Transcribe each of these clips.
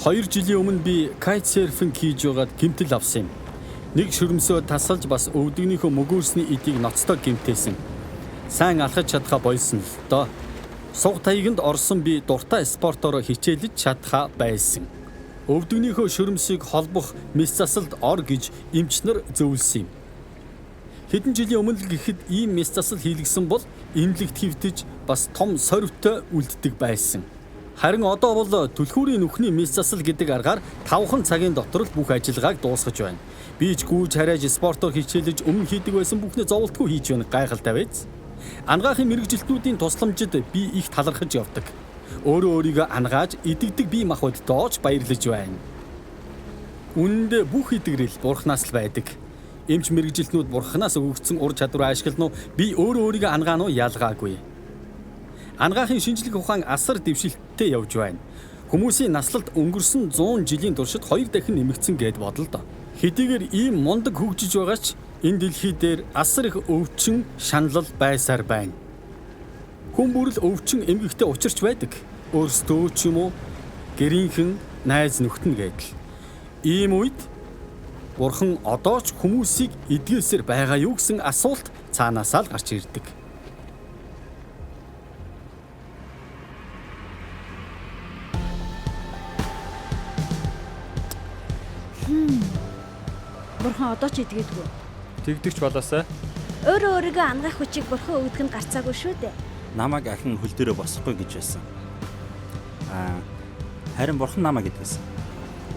2 жилийн өмнө би кайтсерфинг хийж байгаад гэмтэл авсан юм. Нэг шөрөмсөө тасалж бас өвдөгнийхөө мөгөөрсний эдийг ноцтой гэмтээсэн. Сайн алхаж чадхаа болсон л доо. Суг таяганд орсон би дуртай спортоор хичээлж чадхаа байсан. Өвдөгнийхөө шөрөмсийг холбох мэс засалд ор гэж эмч нар зөвлөсөн юм. Хэдэн жилийн өмнө л гэхэд ийм мэс засал хийлгэсэн бол эмнэлэгт хэвтэж бас том сорвтой үлддэг байсан. Харин одоо бол түлхүүрийн нүхний мэс засал гэдэг аргаар 5 цагийн дотор л бүх ажиллагааг дуусгаж байна. Би ч гүйж харайж спортоор хичээлж өмнө хийдэг байсан бүхнээ зовлтгүй хийж байна, гайхалтай биз? Анагаахын мэргэжилтнүүдийн тусламжид би их талархаж явдаг. Өөрөө өөрийгөө анагааж идэгдэг бие махбоддоо ч баярлаж байна. Үнэн дээр бүх идэгрэл бурхнаас л байдаг. Эмч мэргэжилтнүүд бурхнаас өгөгдсөн ур чадвараа ашиглана уу? Би өөрөө өөрийгөө анагаана уу? Ялгаагүй. Анагаахын шинжлэх ухаан асар дэвшилттэй явж байна. Хүмүүсийн наслалт өнгөрсөн 100 жилийн туршид 2 дахин нэмэгдсэн гэд бодлоо. Хэдийгээр ийм мундаг хөгжиж байгаа ч энэ дэлхий дээр асар их өвчин шаналл байсаар байна. Хүн бүр л өвчин эмгэгтэй учирч байдаг. Өөрсдөө ч юм уу гэрийнхэн найз нөхд нь гэдэл. Ийм үед Бурхан одоо ч хүмүүсийг эдгээсээр байгаа юу гэсэн асуулт цаанаасаа л гарч ирдэг. Бурхан одоо ч эдгээдэггүй. Тэгдэгч болоосай. Өөрөө өөрийгөө анагаах хүчийг бурхан өгдөг нь гарцаагүй шүү дээ. Намайг ахин хөл дээрээ босохгүй гэж байсан. Харин бурхан намайг эдгэсэн.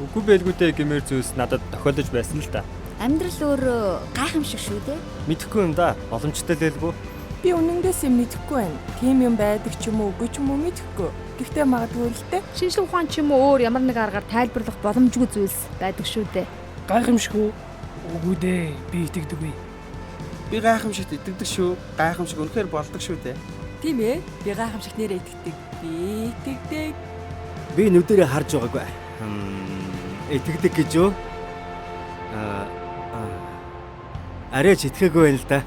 Үгүй байлгүй дээ гэмээр зүйлс надад тохиолдож байсан л да. Амьдрал өөрөө гайхамшиг шүү дээ. Мэдэхгүй юм да. Боломжтой лээлгүй. Би үнэндээс юм мэдэхгүй байна. Тийм юм байдаг ч юм уу, үгүй ч юм уу мэдэхгүй. Гэхдээ магадгүй л дээ. Шинжлэх ухаан ч юм уу өөр ямар нэг аргаар тайлбарлах боломжгүй зүйлс байдаг шүү дээ. Гайхамшиг үү? Үгүй дээ. Би итгэдэггүй. Би гайхамшигт итгэдэг шүү. Гайхамшиг үнэхээр болдог шүү дээ. Тийм ээ. Би гайхамшигт нэрээ итгэдэг. Би итгэдэг. Би нүдэрээ харж байгаагүй. Итгэдэг гэж юу? Арай ч итгээгүй байна л да.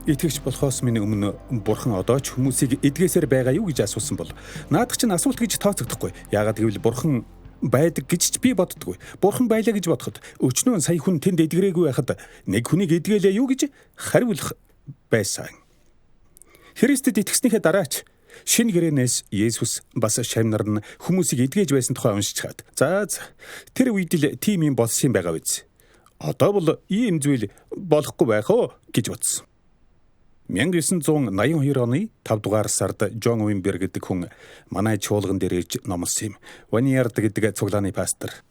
Итгэгч болохоос минь өмнө бурхан одоо ч хүмүүсийг эдгээсээр байгаа юу гэж асуусан бол наадах чинь асуулт гэж тооцогдохгүй. Яагаад гэвэл бурхан байдаг гэж ч би боддоггүй. Бурхан байлаа гэж бодоход өчнөө сая хүн тэнд эдгэрээгүй байхад нэг хүнийг эдгээлээ юу гэж хариулах байсан. Христэд итгэснийхээ дараач шинэ гэрээнээс Есүс бас шавь нар нь хүмүүсийг эдгээж байсан тухай уншчихад за тэр үед л тийм юм болсон юм байгаа биз. Одоо бол ийм зүйл болохгүй байх оо гэж бодсон. 1982 оны 5 дугаар сард Джон Уимбер гэдэг хүн манай чуулган дээр ирж номлосон юм. Ваньярд гэдэг цуглааны пастор.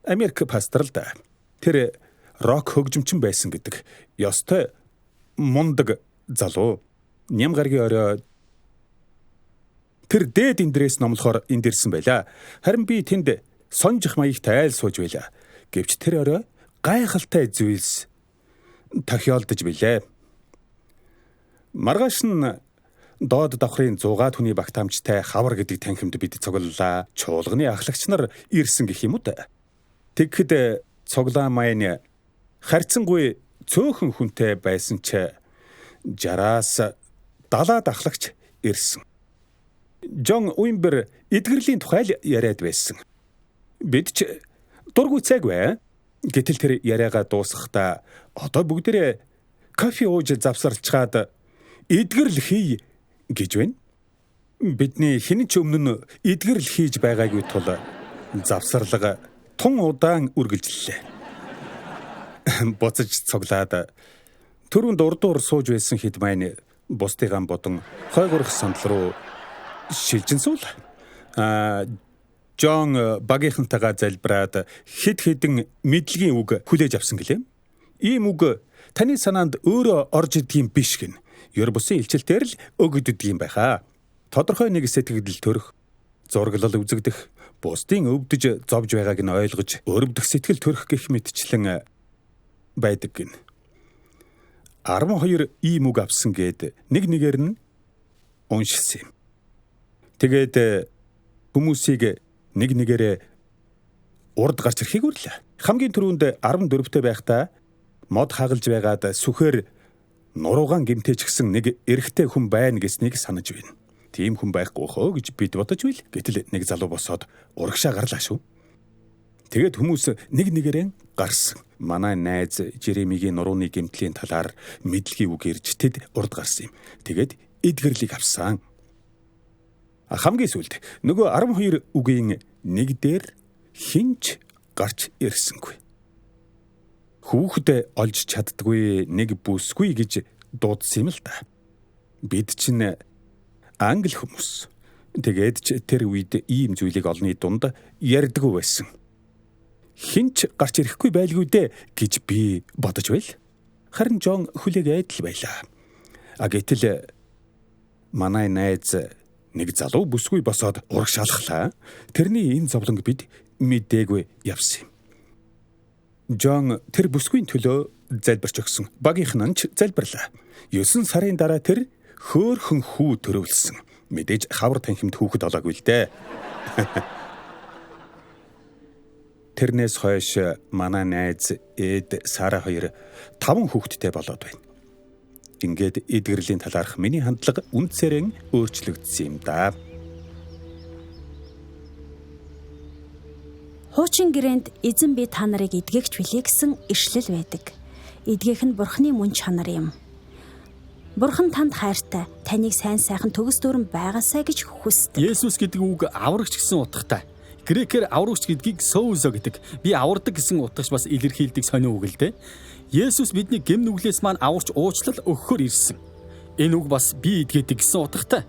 Америк пастор л да. Тэр рок хөгжимчин байсан гэдэг. Ёстой мундаг залуу. Ням гарагийн орой тэр дээд эндрээс номлохоор энд ирсэн байлаа. Харин би тэнд сонжих маягтай айл сууж байлаа. Гэвч тэр орой гайхалтай зүйлс тохиолдож билээ. Маргааш нь доод давхрын 100 хүний багтаамжтай хавар гэдэг танхимд бид цуглалаа. Чуулганы ахлагч нар ирсэн гэх юм уу та. Тэгэхэд цуглаан маань харьцангуй цөөхөн хүнтэй байсан ч 60-аас 70-аад ахлагч ирсэн. Джон Уимбер эдгэрлийн тухай л яриад байсан. Бид ч дургүй цайгүй. Гэтэл тэр яриагаа дуусгахдаа одоо бүгдээрээ кофе ууж завсарлцгаад эдгэрл хий гэж байна. Бидний хэн ч өмнө нь эдгэрл хийж байгаагүй тул завсарлага тун удаан үргэлжлэлээ. Буцаж цуглаад түрүүнд урдуур сууж байсан хэд маань бусдыгаан бодон хойгоорох сандал руу шилжин суул. Джон багийнхантайгаа залбираад хэд хэдэн мэдлэгийн үг хүлээж авсан гэлээ. Ийм үг таны санаанд өөрөө орж идэх юм биш гин. Ер бусын илчилтээр л өгөгддөг юм байхаа. Тодорхой нэг сэтгэгдэл төрөх, зураглал үзэгдэх, бусдын өвдөж зовж байгааг нь ойлгож өрөвдөх сэтгэл төрөх гэх мэтчлэн байдаг гин. 12 ийм үг авсан гээд нэг нэгээр нь уншсан юм. Тэгээд хүмүүсийг нэг нэгээрээ урд гарч ирэхийг үрлээ. Хамгийн түрүүнд 14-тэй байхдаа мод хагалж байгаад сүхээр нуруугаан гэмтээчихсэн нэг эрэгтэй хүн байна гэснийг санаж байна. Тийм хүн байхгүй хөө гэж бид бодож байл. Гэтэл нэг залуу босоод урагшаа гарлаа шүү. Тэгээд хүмүүс нэг нэгээрээ гарсан. Манай найз Жеремигийн нурууны гэмтлийн талаар мэдлэгийн үг ирж тэд урд гарсан юм. Тэгээд эдгэрлийг авсан. Хамгийн сүүлд нөгөө 12 үгийн нэг дээр хинч гарч ирсэнгүй. Хүүхэд олж чаддгүй нэг бүсгүй гэж дуудсан юм л да. Бид чинь англи хүмүүс. Тэгээд ч тэр үед ийм зүйлийг олонний дунд ярьдаггүй байсан. Хинч гарч ирэхгүй байлгүй дээ гэж би бодож байл. Харин Джон хүлээгээд л байлаа. А гэтэл манай найз нэг залуу бүсгүй босоод урагшаалхлаа. Тэрний энэ зовлонг бид мдээгүй явсан юм. Джон тэр бүсгүйн төлөө залбирч өгсөн. Багийнх нь ч залбирлаа. 9 сарын дараа тэр хөөхөн хүү төрөвлөсөн. Мэдээж хавар танхимд хүүхэд олоогүй л дээ. Тэрнээс хойш манай найз Эд Сара хоёр 5 хүүхэдтэй болоод байна. Ингээд эдгэрлийн талаарх миний хандлага үндсээрэн өөрчлөгдсөн юм да. Хуучин гэрээнд эзэн би та нарыг эдгээгч билээ гэсэн ишлэл байдаг. Эдгээх нь Бурхны мөн чанар юм. Бурхан танд хайртай, таныг сайн сайхан төгс дүүрэн байгаасай гэж хүсдэг. Есүс гэдэг үг аврагч гэсэн утгатай. Грекээр аврагч гэдгийг соузо гэдэг. Би авардаг гэсэн утгаш бас илэрхийлдэг сонио үг л дээ. Есүс бидний гэм нүглээс маань аварч уучлал өгөхөөр ирсэн. Энэ үг бас би эдгээдэг гэсэн утгатай.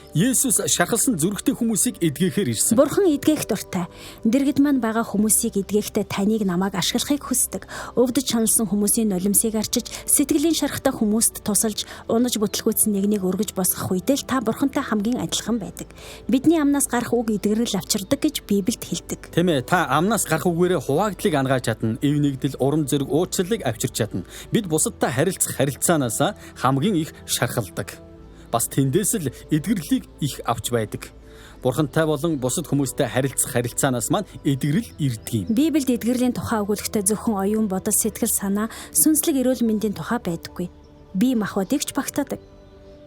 Есүс шархалсан зүрхтэй хүмүүсийг эдгээхээр ирсэн. Бурхан эдгээх дуртай. Дэргэд маань байгаа хүмүүсийг эдгээхдээ таныг намайг ашиглахыг хүсдэг. Өвдөж шаналсан хүмүүсийн нулимсыг арчиж, сэтгэлийн шархтай хүмүүст тусалж, унаж бүтлгүүцсэн нэгнийг өргөж босгох үедээ л та Бурхантай хамгийн адилхан байдаг. Бидний амнаас гарах үг эдгэрэл авчирдаг гэж Библиэд хэлдэг. Тийм ээ, та амнаас гарах үгээрээ хуваагдлыг ангааж чадна, эв нэгдэл, урам зориг, уучлалыг авчирч чадна. Бид бусадтай харилцах харилцаанаасаа хамгийн их шархалдаг. Бас тэндээс л эдгэрлийг их авч байдаг. Бурхантай болон бусад хүмүүстэй харилцах харилцаанаас маань эдгэрэл ирдэг юм. Библиэд эдгэрлийн тухай өгүүлэхдээ зөвхөн оюун бодол, сэтгэл санаа, сүнслэг эрүүл мэндийн тухай байдаггүй. Бие махбодыг ч багтаадаг.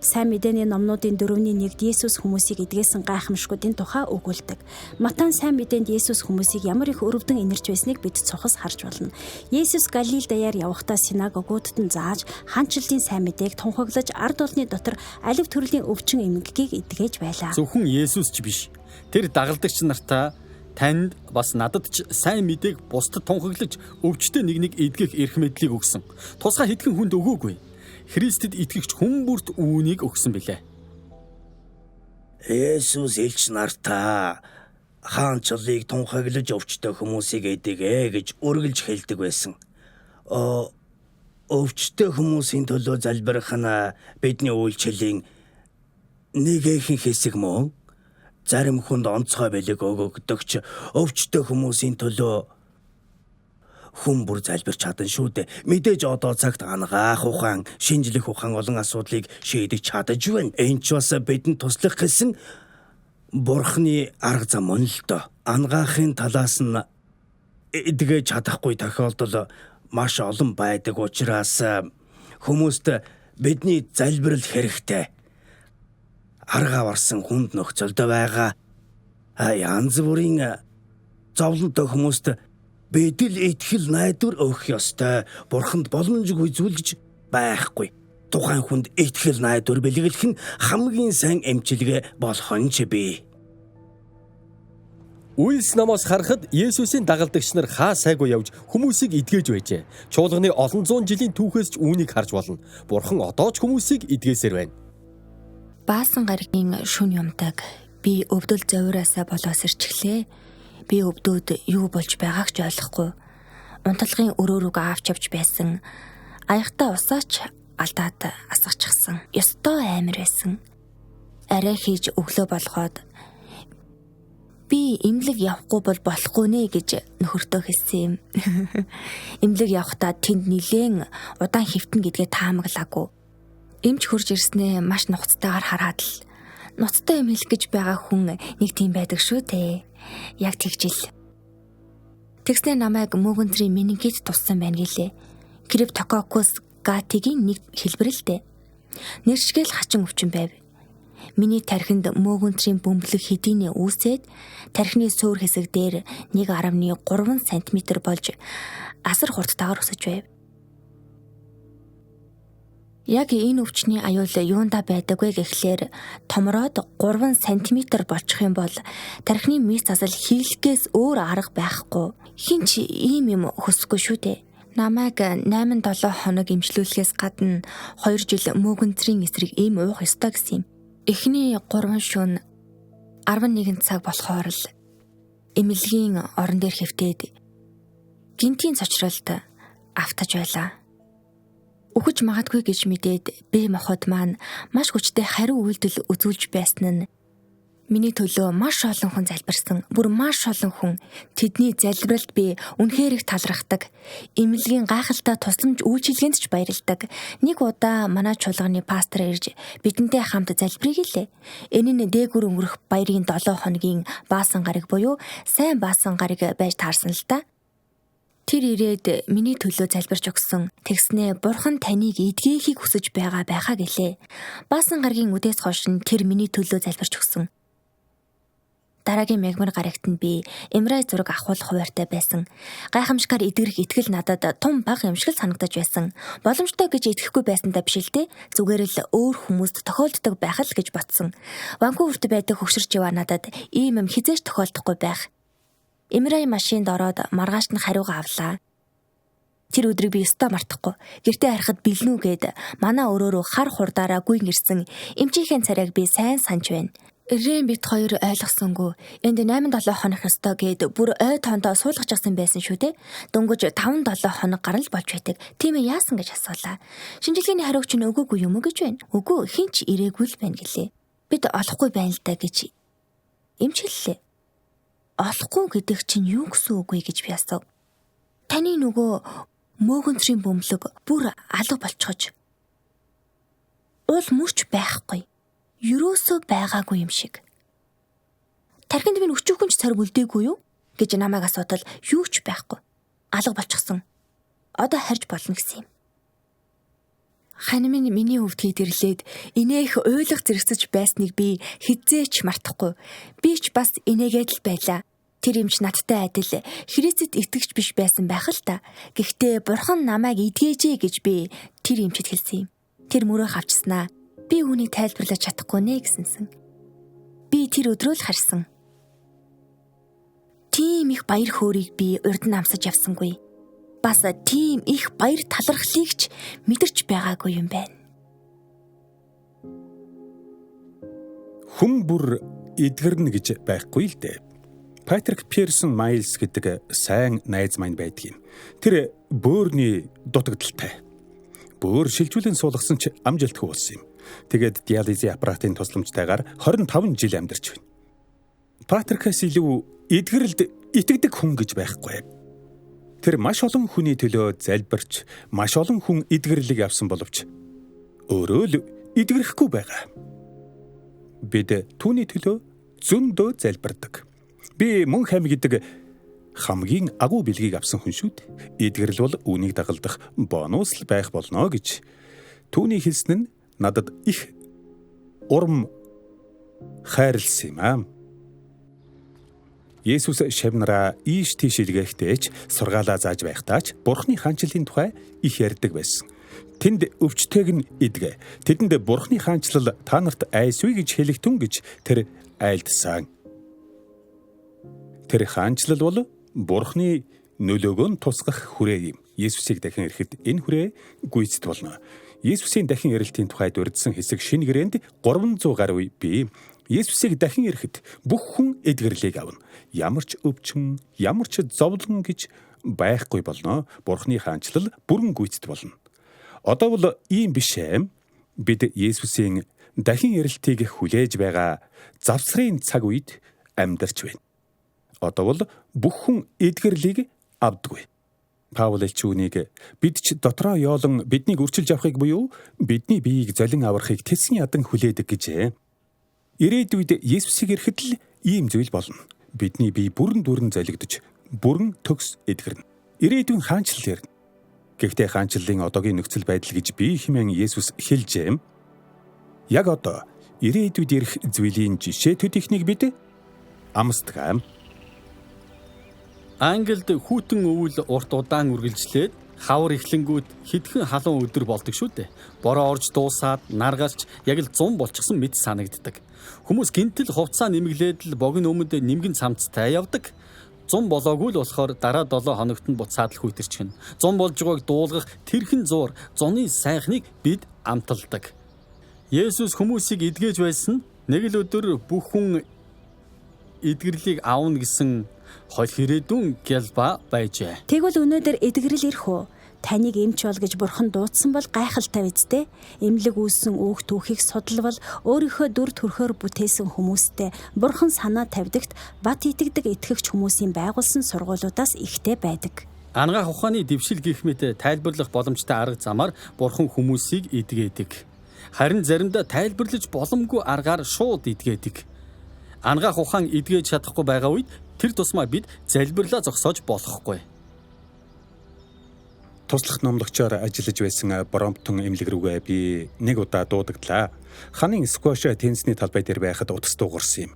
Сайн мэдээний номнуудын 4-ний 1-д Есүс хүмүүсийг эдгээсэн гайхамшгуудын тухай өгүүлдэг. Матан сайн мэдээнд Есүс хүмүүсийг ямар их өрөвдөн инэрч байсныг бид цухас харж болно. Есүс Галил даяар явахдаа синагогуудад нь зааж, хаанчлалын сайн мэдээг тунхаглаж, ард түмний дотор алив төрлийн өвчин эмгэгийг эдгэж байлаа. Зөвхөн Есүс ч биш. Тэр дагалдагч нартаа танд бас надад ч сайн мэдээг бусдад тунхаглаж, өвчтөй нэг нэг эдгэх эрх мэдлийг өгсөн. Тусгай хэдхэн хүнд өгөөгүй. Христэд итгэгч хүн бүрт үүнийг өгсөн билээ. Есүс элч нартаа хаанчлалыг тунхаглаж өвчтөй хүмүүсийг эдгээ гэж үргэлж хэлдэг байсан. Өвчтөй хүмүүсийн төлөө залбирах нь бидний үйлчлэлийн нэгэн хэсэг мөн. Зарим хүнд онцгой бэлэг өгөгдөгч өвчтөй хүмүүсийн төлөө хүн бүр залбирч чадан шүү дээ. Мэдээж одоо цагт ангаах ухаан, шинжлэх ухаан олон асуудлыг шийдэж чадаж байна. Энэ ч бас бидэнд туслах гэсэн Бурхны арга зам мөн л доо. Ангаахын талаас нь эдгэж чадахгүй тохиолдол маш олон байдаг учраас хүмүүст бидний залбирал хэрэгтэй. Арга аварсан хүнд нөхцөлд байгаа янз бүрийн зовлонтой хүмүүст бид л итгэл найдвар өгөх ёстой. Бурханд боломжгүй зүйл гэж байхгүй. Тухайн хүнд итгэл найдвар бэлэглэх нь хамгийн сайн эмчилгээ болох нь ч бий. Үйлс номоос харахад Есүсийн дагалдагч нар хаа сайгүй явж хүмүүсийг эдгэж байжээ. Чуулганы олон зуун жилийн түүхээс ч үүнийг харж болно. Бурхан одоо ч хүмүүсийг эдгээсээр байна. Баасан гарагийн шүн юмтаг би өвдөл зовироосаа болоос ирчихлээ. Би өвдөөд юу болж байгааг ч ойлгохгүй. Унтлагын өрөө рүүг аавч явж байсан. Аягтай усаач алдаад асгачихсан. Ёстой амар байсан. Арай хийж өглөө болгоод би эмнэлэг явахгүй бол болохгүй нэ гэж нөхөртөө хэлсэн юм. Эмнэлэг явахдаа тэнд нилээн удаан хэвтэн гэдгээ таамаглаагүй. Эмч хурж ирснээ маш нухацтайгаар хараад л нуцтай юм хэлэх гэж байгаа хүн нэг тийм байдаг шүү дээ. Яг тэгжил. Тэгснээр намайг мөөгөндрийн менингит туссан байна гэлээ. Криптококкус гатигийн нэг хэлбэр л дээ. Нэршгээл хачин өвчин байв. Миний тархинд мөөгөнцрийн бөмбөлөг хэдийнэ үүсээд тархины суур хэсэг дээр 1.3 см болж асар хурдтайгаар өсөж байв. Яг энэ өвчний аюул юундаа байдаг вэ гэхлээр томроод 3 см болчих юм бол тархины мэс засал хийлгэхээс өөр арга байхгүй. Хэн ч ийм юм хүсэхгүй шүү дээ. Намайг 8-7 хоног эмчлүүлэхээс гадна 2 жил мөөгөнцрийн эсрэг эм уух ёстой гэсэн юм. Эхний 3 шөнө 11 цаг болохоор л эмнэлгийн орон дээр хэвтээд гинтийн цочролд автаж байлаа. Үхэж магадгүй гэж мэдээд бие махбод маань маш хүчтэй хариу үйлдэл үзүүлж байсан нь миний төлөө маш олон хүн залбирсан. Бүр маш олон хүн тэдний залбиралд би үнэхээр их талархдаг. Эмнэлгийн гайхалтай тусламж үйлчилгээнд ч баярладаг. Нэг удаа манай чуулганы пастор ирж бидэнтэй хамт залбирыг хэлээ. Энэ нь дээгүр өнгөрөх баярын 7 хоногийн баасан гараг буюу сайн баасан гараг байж таарсан л да. Тэр ирээд миний төлөө залбирч өгсөн. Тэгснээ бурхан таныг эдгээхийг хүсэж байгаа байхаа гэлээ. Баасан гарагийн үдээс хойш нь тэр миний төлөө залбирч өгсөн. Дараагийн мягмар гарагт нь би MRI зураг авахулах хуваартай байсан. Гайхамшигар эдгэрэх итгэл надад тум бага юм шиг л санагдаж байсан. Боломжтой гэж итгэхгүй байсантай биш л дээ. Зүгээр л өөр хүмүүст тохиолддог байх л гэж бодсон. Ванкуверт байдаг хөгшөрч яваа надад ийм юм хизээч тохиолдохгүй байх. MRI машинд ороод маргааш нь хариугаа авлаа. Тэр өдрийг би ёстой мартахгүй. Гэртээ харахад бэлнүү гээд манай өрөөрөө хар хурдаараа гүйн ирсэн эмчийнхээ царайг би сайн санаж байна. Рэм бит хоёр ойлгосонгүй. Энд 8-7 хоног ёстой гээд бүр ой тоондоо суулгачихсан байсан шүү дээ. Дөнгөж 5-7 хоног гарan л болж байдаг. Тийм ээ яасан гэж асуулаа. Шинжилгээний хариугч нь өгөөгүй юм уу гэж байна. Үгүй хэн ч ирээгүй л байна гэлээ. Бид олохгүй байна л да гэж эмч хэллээ. Олохгүй гэдэг чинь юу гэсэн үг вэ гэж би асуув. Таны нөгөө мөөгөнцрийн бөмбөлөг бүр алга болчихож. Уул мөрч байхгүй. Ерөөсөө байгаагүй юм шиг. Тархинд минь өчүүхэн ч царг үлдээгүй юу гэж намайг асуудал юу ч байхгүй. Алга болчихсон. Одоо харж болно гэсэн юм. Хань минь миний өвдгийг дэрлээд инээх уйлах зэрэгцэж байсныг би хизээч мартахгүй. Би ч бас инээгээд л байлаа. Тэр эмч надтай адил Христэд итгэгч биш байсан байх л та. Гэхдээ бурхан намайг эдгээжээ гэж би тэр эмчэд хэлсэн юм. Тэр мөрөө хавчснаа. Би үүнийг тайлбарлаж чадахгүй нэ гэсэнсэн. Би тэр өдрөө л харсан. Тийм их баяр хөөргийг би урд нь амсаж явсангүй. Бас тийм их баяр талархлыг ч мэдэрч байгаагүй юм байна. Хүн бүр эдгэрнэ гэж байхгүй л дээ. Патрик Пирсон Майлс гэдэг сайн найз маань байдаг юм. Тэр бөөрийн дутагдaltaй. Бөөр шилжүүлэн суулгасан ч амжилтгүй болсон юм. Тэгээд диализын аппаратын тусламжтайгаар 25 жил амьдарч байна. Патрикээс илүү эдгэрэлд итгэдэг хүн гэж байхгүй. Тэр маш олон хүний төлөө залбирч, маш олон хүн эдгэрлийг авсан боловч өөрөө л эдгэрэхгүй байгаа. Бид түүний төлөө зөндөө залбирдаг. Би мөн хам гэдэг хамгийн агуу бэлгийг авсан хүн шүү дээ. Эдгэрэл бол үүнийг дагалдах бонус л байх болно гэж түүний хэлсэн нь надад их урам хайрлсан юм аа. Есүс шавнараа ийш тийш илгээхдээ ч сургаалаа зааж байхдаа ч Бурхны хаанчлалын тухай их ярьдаг байсан. Тэнд өвчтөйг нь эдгэ. Тэдэнд Бурхны хаанчлал та нарт айсвэ гэж хэлэгтэн гэж тэр айлдсан. Тэр хаанчлал бол Бурхны нөлөөгөө нь тусгах хүрээ юм. Есүсийг дахин ирэхэд энэ хүрээ гүйцэд болно. Есүсийн дахин ирэлтийн тухайд дурдсан хэсэг шинэ гэрээнд 300 гаруй бий. Есүсийг дахин ирэхэд бүх хүн эдгэрлийг авна. Ямар ч өвчин, ямар ч зовлон гэж байхгүй болно. Бурхны хаанчлал бүрэн гүйцэд болно. Одоо бол ийм биш ээ. Бид Есүсийн дахин ирэлтийг хүлээж байгаа завсрын цаг үед амьдарч байна. Одоо бол бүх хүн эдгэрлийг авдаггүй. Паул элч үүнийг бид ч дотроо ёолон биднийг үрчилж авахыг буюу бидний биеийг золин аврахыг тэсэн ядан хүлээдэг гэжээ. Ирээдүйд Есүсийг ирэхэд л ийм зүйл болно. Бидний бие бүрэн дүүрэн золигдож, бүрэн төгс эдгэрнэ. Ирээдүйн хаанчлал ирнэ. Гэхдээ хаанчлалын одоогийн нөхцөл байдал гэж би хэмээн Есүс хэлжээ. Яг одоо Ирээдүйд ирэх зүйлийн жишээ төдийхнийг бид амсдаг. Англид хүйтэн өвөл урт удаан үргэлжлээд хавар эхлэнгүүт хэдхэн халуун өдөр болдог шүү дээ. Бороо орж дуусаад наргалч яг л 100 болчихсон мэт санагддаг. Хүмүүс гинтэл хувцаа нэмэглээд л богино өмд нэмгэн цамцтай явдаг. 100 болоогүй л болохоор дараа 7 хоногт нь буцаад л хүйтэрчихнэ. 100 болж байгааг дуулгах тэрхэн зуур зуны сайхныг бид амталдаг. Есүс хүмүүсийг эдгэж байсан нэг л өдөр бүх хүн эдгэрлийг авна гэсэн хол хэрээдүн гялба байжээ. Тэгвэл өнөөдөр эдгэрэл ирэх үү? Таныг эмч бол гэж бурхан дуудсан бол гайхалтай биз дээ. Эмнэлэг үүссэн үүх түүхийг судалвал өөрийнхөө дүр төрхөөр бүтээсэн хүмүүстэй бурхан санаа тавьдагт бат итгэдэг итгэгч хүмүүсийн байгуулсан сургуулиудаас ихтэй байдаг. Анагаах ухааны дэвшил гэх мэт тайлбарлах боломжтой арга замаар бурхан хүмүүсийг эдгээдэг. Харин заримдаа тайлбарлаж боломгүй аргаар шууд эдгээдэг. Анагаах ухаан эдгэж чадахгүй байгаа үед тэр тусмаа бид залбирлаа зогсоож болохгүй. Туслах номлогчоор ажиллаж байсан Бромптон эмнэлэг рүүгээ би нэг удаа дуудагдлаа. Ханын скваш теннисний талбай дээр байхад утас дуугарсан юм.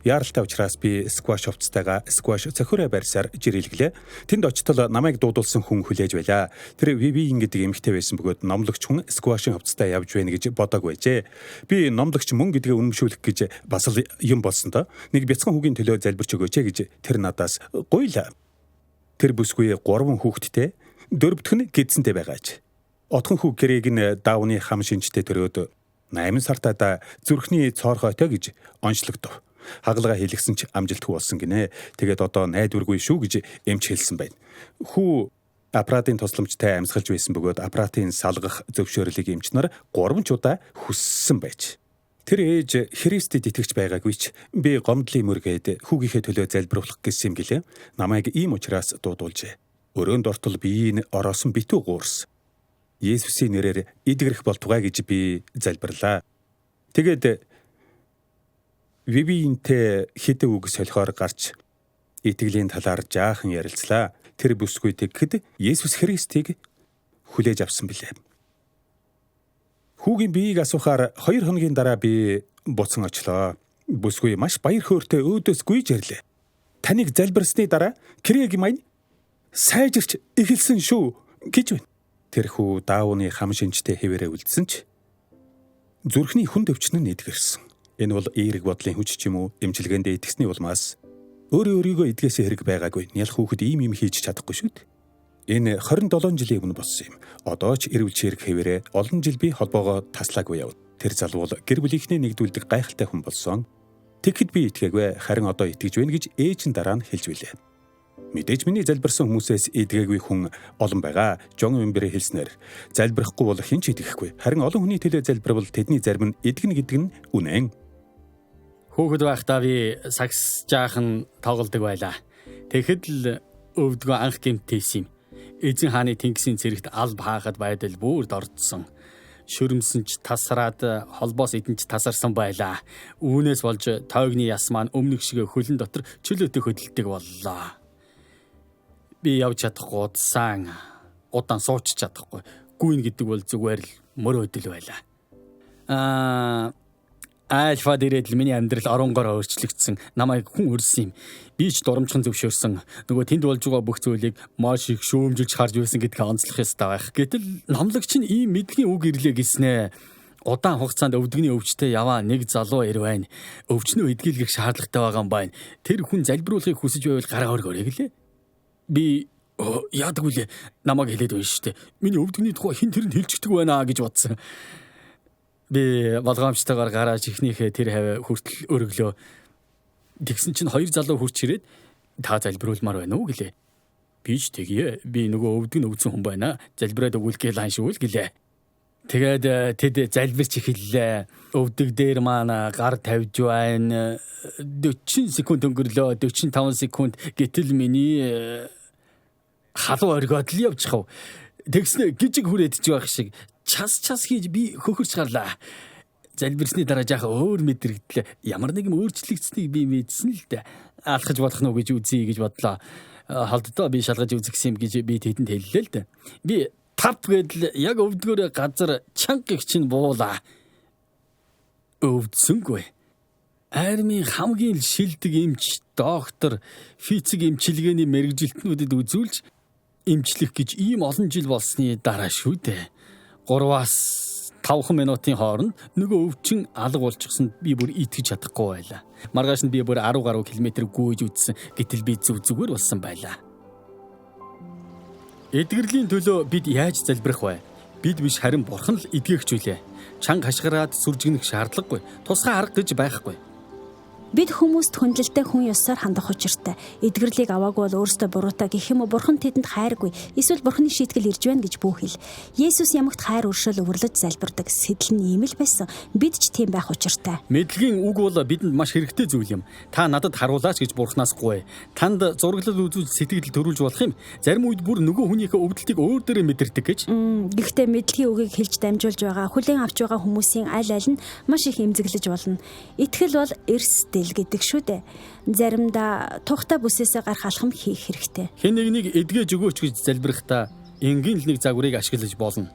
Яаралтай учраас би скваш хувцастайгаа скваш цохиороо барьсаар жирэлглээ. Тэнд очтол намайг дуудулсан хүн хүлээж байлаа. Тэр Вивиэн гэдэг эмэгтэй байсан бөгөөд номлогч хүн сквашийн хувцастай явж байна гэж бодоагүй байжээ. Би номлогч мөн гэдгээ үнэмшүүлэх гэж бас л юм болсон доо. Нэг бяцхан хүүгийн төлөө залбирч өгөөч гэж тэр надаас гуйлаа. Тэр бүсгүй 3 хүүхэдтэй, дөрөвдөх нь гэдсэнтэй байгаач. Отхон хүү гэрээг нь даавны хам шинжтэй төрөөд 8 сартаа зүрхний цоорхойтой гэж онцлогдов. Хагалгаа хийлгсэн ч амжилтгүй болсон гинэ. Тэгээд одоо найдваргүй шүү гэж эмч хэлсэн байна. Хүү аппаратын тусламжтай амьсгалж байсан бөгөөд аппаратын салгах зөвшөөрлийг эмч нар 3 ч удаа хүссэн байж. Тэр ээж Христэд итгэж байгаагүй ч би гомдлын мөргээд хүүгийнхээ төлөө залбируулах гэсэн юм гэлээ. Намайг ийм учраас дуудуулжээ. Өрөөнд ортол биеийн ороосон битүү гуурс. Есүсийн нэрээр эдгэрэх болтугай гэж би залбирлаа. Тэгээд Вивиэнтэй хэдэн үг солихоор гарч итгэлийн талаар жаахан ярилцлаа. Тэр бүсгүй тэгэхэд Есүс Христийг хүлээж авсан билээ. Хүүгийн биеийг асуухаар 2 хоногийн дараа би буцан очлоо. Бүсгүй маш баяр хөөртэй өөдөөс гүйж ирлээ. Таныг залбирсны дараа Крээг маань сайжирч эхэлсэн шүү гэж байна. Тэр хүү даавны хам шинжтэй хэвээрээ үлдсэн ч зүрхний хүн төвчин нь эдгэрсэн. Энэ бол эерэг бодлын хүч ч юм уу эмчилгээндээ итгэсний улмаас өөрөө өөрийгөө эдгээсэн хэрэг байгаагүй. Нялх хүүхэд ийм юм хийж чадахгүй шүү дээ. Энэ 27 жилийн өмнө болсон юм. Одоо ч эрүүл чирэг хэвээрээ олон жил би холбоогоо таслаагүй яв. Тэр залуу бол гэр бүлийнхний нэгдүүлдэг гайхалтай хүн болсон. Тэгэхэд би итгээгүй, харин одоо итгэж байна гэж ээж нь дараа нь хэлж билээ. Мэдээж миний залбирсан хүмүүсээс эдгээгүй хүн олон байгаа. Жон Өмберийн хэлснээр залбирахгүй бол хэн ч итгэхгүй. Харин олон хүний төлөө залбирвал тэдний зарим нь эдгэнэ гэдэг нь үнэн. Хүүхэд байхдаа би сагс жаахан тоглодог байлаа. Тэгэхэд л өвдгөө анх гэмтээсэн юм. Эзэн хааны тэнгисийн цэрэгт алба хаахад байдал бүр дордсон. Шүрмсэн ч тасраад холбоос идэн ч тасарсан байлаа. Үүнээс болж тойгны яс маань өмнөх шиг хөлн дотор чөлөөтэй хөдөлдөг боллоо. Би явж чадахгүй удсан. Удаан сууч чадахгүй. Гүйн гэдэг бол зүгээр л мөрөөдөл байлаа. Альфа дээрээ л миний амьдрал оронгороо өөрчлөгдсөн. Намайг хүн өрсөн юм. Би ч дурамчхан зөвшөөрсөн. Нөгөө тэнд болж байгаа бүх зүйлийг маш их шүүмжилж харж байсан гэдгийг онцлох ёстой байх. Гэтэл номлогч нь ийм мэдлэгийн үг ирлээ гэснэ. Удаан хугацаанд өвдөгний өвчтэй яваа нэг залуу ир байна. Өвчнөө эдгийлгэх шаардлагатай байгаа юм байна. Тэр хүн залбируулахыг хүсэж байвал гараа өргөөрэй гэлээ. Би яадаг вүлээ? Намайг хэлээд байна шүү дээ. Миний өвдөгний тухай хэн тэрэнд хэлчихдэг байна гэж бодсон. Би болгоомжтойгоор гараж ихнийхээ тэр хавь хүртэл өргөлөө. Тэгсэн чинь 2 залуу хурч ирээд та залбируулмаар байна уу гэлээ. Би ч тэгье. Би нөгөө өвдөг нь өвдсөн хүн байна. Залбираад өгвөл гээл аншгүй л гэлээ. Тэгээд тэд залбирч эхэллээ. Өвдөг дээр маань гар тавьж байна. 40 секунд өнгөрлөө. 45 секунд гэтэл миний халуун оргиод л явчихв. Тэгснэ гижиг хүрээдж байх шиг час час хийж би хөхөрч гарлаа. Залбирсны дараа жаахан өөр мэдрэгдлээ. Ямар нэгэн өөрчлөгдсөнийг би мэдсэн л дээ. Алхаж болох нь уу гэж үзье гэж бодлоо. Холддоо би шалгаж үзгэсэн юм гэж би тэдэнд хэллээ л дээ. Би тап гэдэл яг өвдгөөрөө газар чанга их чинь буулаа. Өвдсөнгүй. Армийн хамгийн шилдэг эмч, доктор, физик эмчилгээний мэргэжилтнүүдэд үзүүлж эмчлэх гэж ийм олон жил болсны дараа шүү дээ. 3-аас 5 минутын хооронд нөгөө өвчин алга болчихсонд би бүр итгэж чадахгүй байлаа. Маргааш нь би бүр 10 гаруй километр гүйж үтсэн. Гэтэл би зүг зүгээр болсон байлаа. Эдгэрлийн төлөө бид яаж залбирах вэ? Бид биш харин бурхан л эдгээгч үлээ. Чанга хашгираад сүржигнэх шаардлагагүй. Тусгай арга гэж байхгүй. Бид хүмүүст хүндлэлтэй хүн ёсоор хандах учиртай. Эдгэрлийг аваагүй бол өөрсдөө буруутай гэх юм уу бурхан тэдэнд хайргүй. Эсвэл бурханы шийтгэл ирж байна гэж бүү хэл. Есүс ямагт хайр өршөөл өвөрлөж залбирдаг. Сэтэл нь ийм л байсан. Бид ч тийм байх учиртай. Мэдлэгийн үг бол бидэнд маш хэрэгтэй зүйл юм. Та надад харуулаач гэж бурханаас гуй. Танд зураглал үзүүлж сэтгэл төрүүлж болох юм. Зарим үед бүр нөгөө хүнийхээ өвдөлтийг өөр дээрээ мэдэрдэг гэж. Гэхдээ мэдлэгийн үгийг хэлж дамжуулж байгаа, хүлээн авч байгаа хүмүүсийн аль аль нь маш их эмзэглэж болно. Итгэл бол эрс гэдэг шүү дээ. Заримдаа тухтай бүсээсээ гарах алхам хийх хэрэгтэй. Хэн нэгнийг эдгэж өгөөч гэж залбирахдаа энгийн л нэг загварыг ашиглаж болно.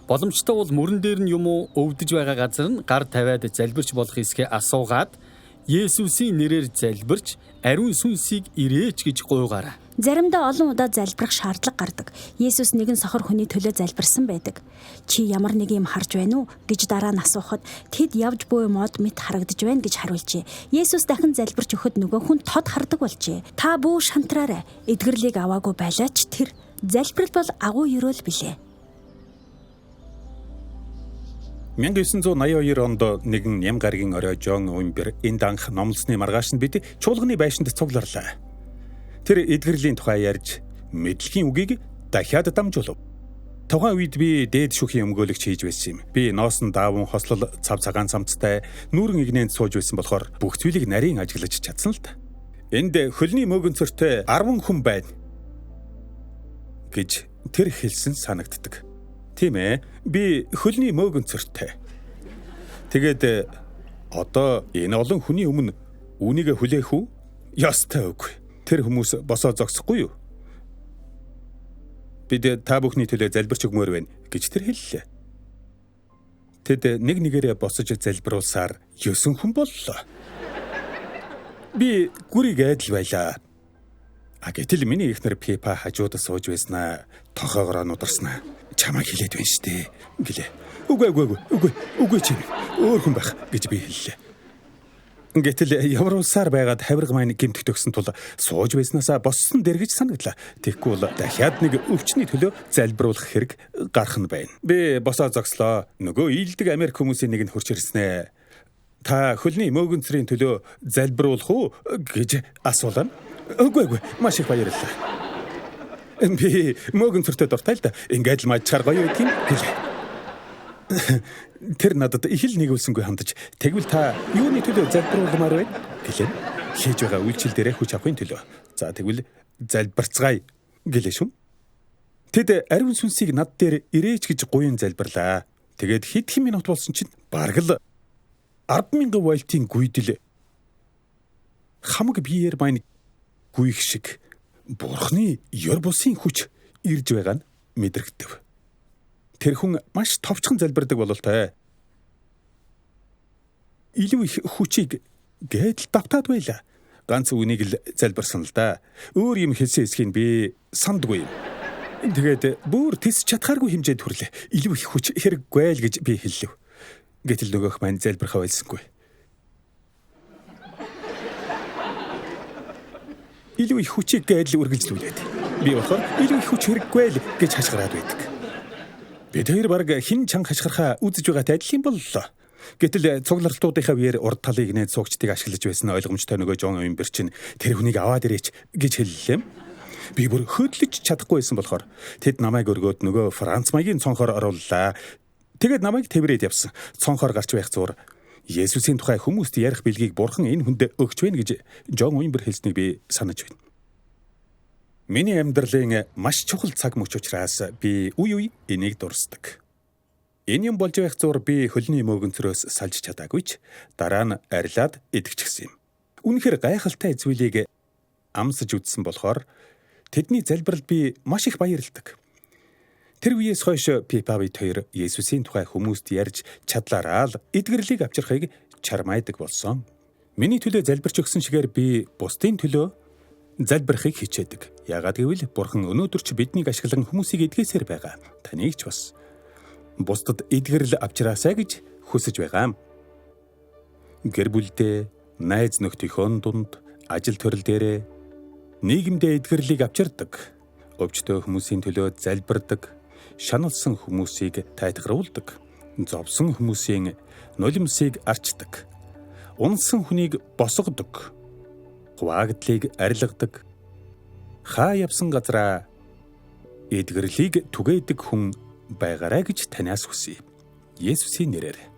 Боломжтой бол мөрөн дээр нь юм уу өвдөж байгаа газар нь гар тавиад залбирч болох эсхээ асуугаад Есүсийн нэрээр залбирч ариун сүнсийг ирээч гэж гуйгаарай. Заримдаа олон удаа залбирах шаардлага гардаг. Есүс нэгэн сохор хүний төлөө залбирсан байдаг. Чи ямар нэг юм харж байна уу гэж дараа нь асуухад тэд явж буй мод мэт харагдаж байна гэж хариулжээ. Есүс дахин залбирч өгөхөд нөгөө хүн тод хардаг болжээ. Та бүү шантраарай. Эдгэрлийг аваагүй байлаач тэр залбирал бол агуу ерөөл билээ. 1982 онд нэгэн ням гарагийн орой Жон Уимбер энд анх номлосны маргааш нь бид чуулганы байшинд цугларлаа. Тэр эдгэрлийн тухай ярьж мэдлэгийн үгийг дахиад дамжуулав. Тухайн үед би дээд шүхийн өмгөөлөгч хийж байсан юм. Би ноосон даавун хослол цав цагаан цамцтай нүүрэн игнэнд сууж байсан болохоор бүх зүйлийг нарийн ажиглаж чадсан л та. Энд хөлний мөөгөнцөртэй 10 хүн байна гэж тэр хэлсэн санагддаг. Тийм ээ. Би хөлний мөөгөнцөртэй. Тэгээд одоо энэ олон хүний өмнө үүнийг хүлээх үү? Ёстой үгүй. Тэр хүмүүс босоо зогсохгүй юу? Бид та бүхний төлөө залбирч өгмөр байна гэж тэр хэллээ. Тэд нэг нэгээрээ босож залбируулсаар 9 хүн боллоо. Би гүрийг айдал байлаа. А гэтэл миний эхнэр Пипа хажуудаа сууж байснаа тохоогороо нударснаа. Чамайг хэлээд байна штэ гэлээ. Үгүй үгүй үгүй үгүй чи өөр хүн байх гэж би хэллээ. Гэтэл ямар улсаар байгаад хавирга маань гэмтэх төгсөн тул сууж байснаасаа боссон дэргэж санагдлаа. Тэгэхгүй бол дахиад нэг өвчний төлөө залбируулах хэрэг гарах нь байна. Би босоо зогслоо. Нөгөө ийдэг Америк хүмүүсийн нэг нь хурч ирснэ. Та хөлний мөөгөнцрийн төлөө залбируулах уу гэж асуулаа. Үгүй үгүй маш их баярлалаа. Би мөөгөнцөртэй дуртай л да. Ингээд л мажчаар гоё байт юм гэлээ. Тэр надад их л нэгүүлсэнгүй хандаж тэгвэл та юуны төлөө залбируулмаар байна гэлээ. Хийж байгаа үйлчил дээрээ хүч авахын төлөө. За тэгвэл залбирцгаая гэлээ шүм. Тэд ариун сүнсийг над дээр ирээч гэж гуйн залбирлаа. Тэгээд хэдхэн минут болсон чинь бараг л 10,000 вольтын гүйдэл хамаг биеэр маань гүйх шиг Бурхны ёр бусын хүч ирж байгаа нь мэдрэгдэв. Тэр хүн маш товчхон залбирдаг бололтой. Илүү их хүчийг гэдэл давтаад байлаа. Ганц үнийг л залбирсан л да. Өөр юм хэлсэн эсхийг би сандгүй юм. Тэгээд бүр тэс чадхааргүй хэмжээнд хүрлээ. Илүү их хүч хэрэггүй л гэж би хэллэв. Гэтэл нөгөөх маань залбирхаа байлсангүй. Илүү их хүчийг гэдэл үргэлжлүүлээд. Би болохоор илүү их хүч хэрэггүй л гэж хашгираад байдаг. Бид хоёр баг хэн чанга хашгирхаа үзэж байгаатай адил юм боллоо. Гэтэл цуглартуудынхаа үеэр урд талыг нээд суугчдыг ашиглаж байсан ойлгомжтой нөгөө Жон Уимбер чинь тэр хүнийг аваад ирээч гэж хэллээ. Би бүр хөдлөж чадахгүй байсан болохоор тэд намайг өргөөд нөгөө Франц маягийн цонхоор орууллаа. Тэгээд намайг тэврээд явсан. Цонхоор гарч байх зур Есүсийн тухай хүмүүст ярих бэлгийг Бурхан энэ хүнд өгч байна гэж Жон Уимбер хэлснийг би санаж байна. Миний амьдралын маш чухал цаг мөч учраас би үе үе энийг дурсдаг. Энэ юм болж байх зур би хөлний мөөгөнцрөөс салж чадаагүй ч дараа нь арилаад идэвхчихсэн юм. Үнэхээр гайхалтай зүйлийг амсаж үзсэн болохоор тэдний залбиралд би маш их баярладаг. Тэр үеэс хойш Пипа бид хоёр Есүсийн тухай хүмүүст ярьж чадлаараа л эдгэрлийг авчрахыг чармайдаг болсон. Миний төлөө залбирч өгсөн шигээр би бусдын төлөө залбирахыг хичээдэг. Яагаад гэвэл Бурхан өнөөдөр ч биднийг ашиглан хүмүүсийг эдгээсээр байгаа. Таныг ч бас бусдад эдгэрэл авчраасай гэж хүсэж байгаа юм. Гэр бүлдээ, найз нөхдийнхөө дунд, ажил төрөл дээрээ нийгэмдээ эдгэрлийг авчирдаг. Өвчтөе хүмүүсийн төлөө залбирдаг, шаналсан хүмүүсийг тайтгаруулдаг, зовсон хүмүүсийн нулимсыг арчдаг, унсан хүнийг босгодог, хуваагдлыг арилгадаг, хаа явсан газраа эдгэрлийг түгээдэг хүн байгаарай гэж танаас хүсье. Есүсийн нэрээр.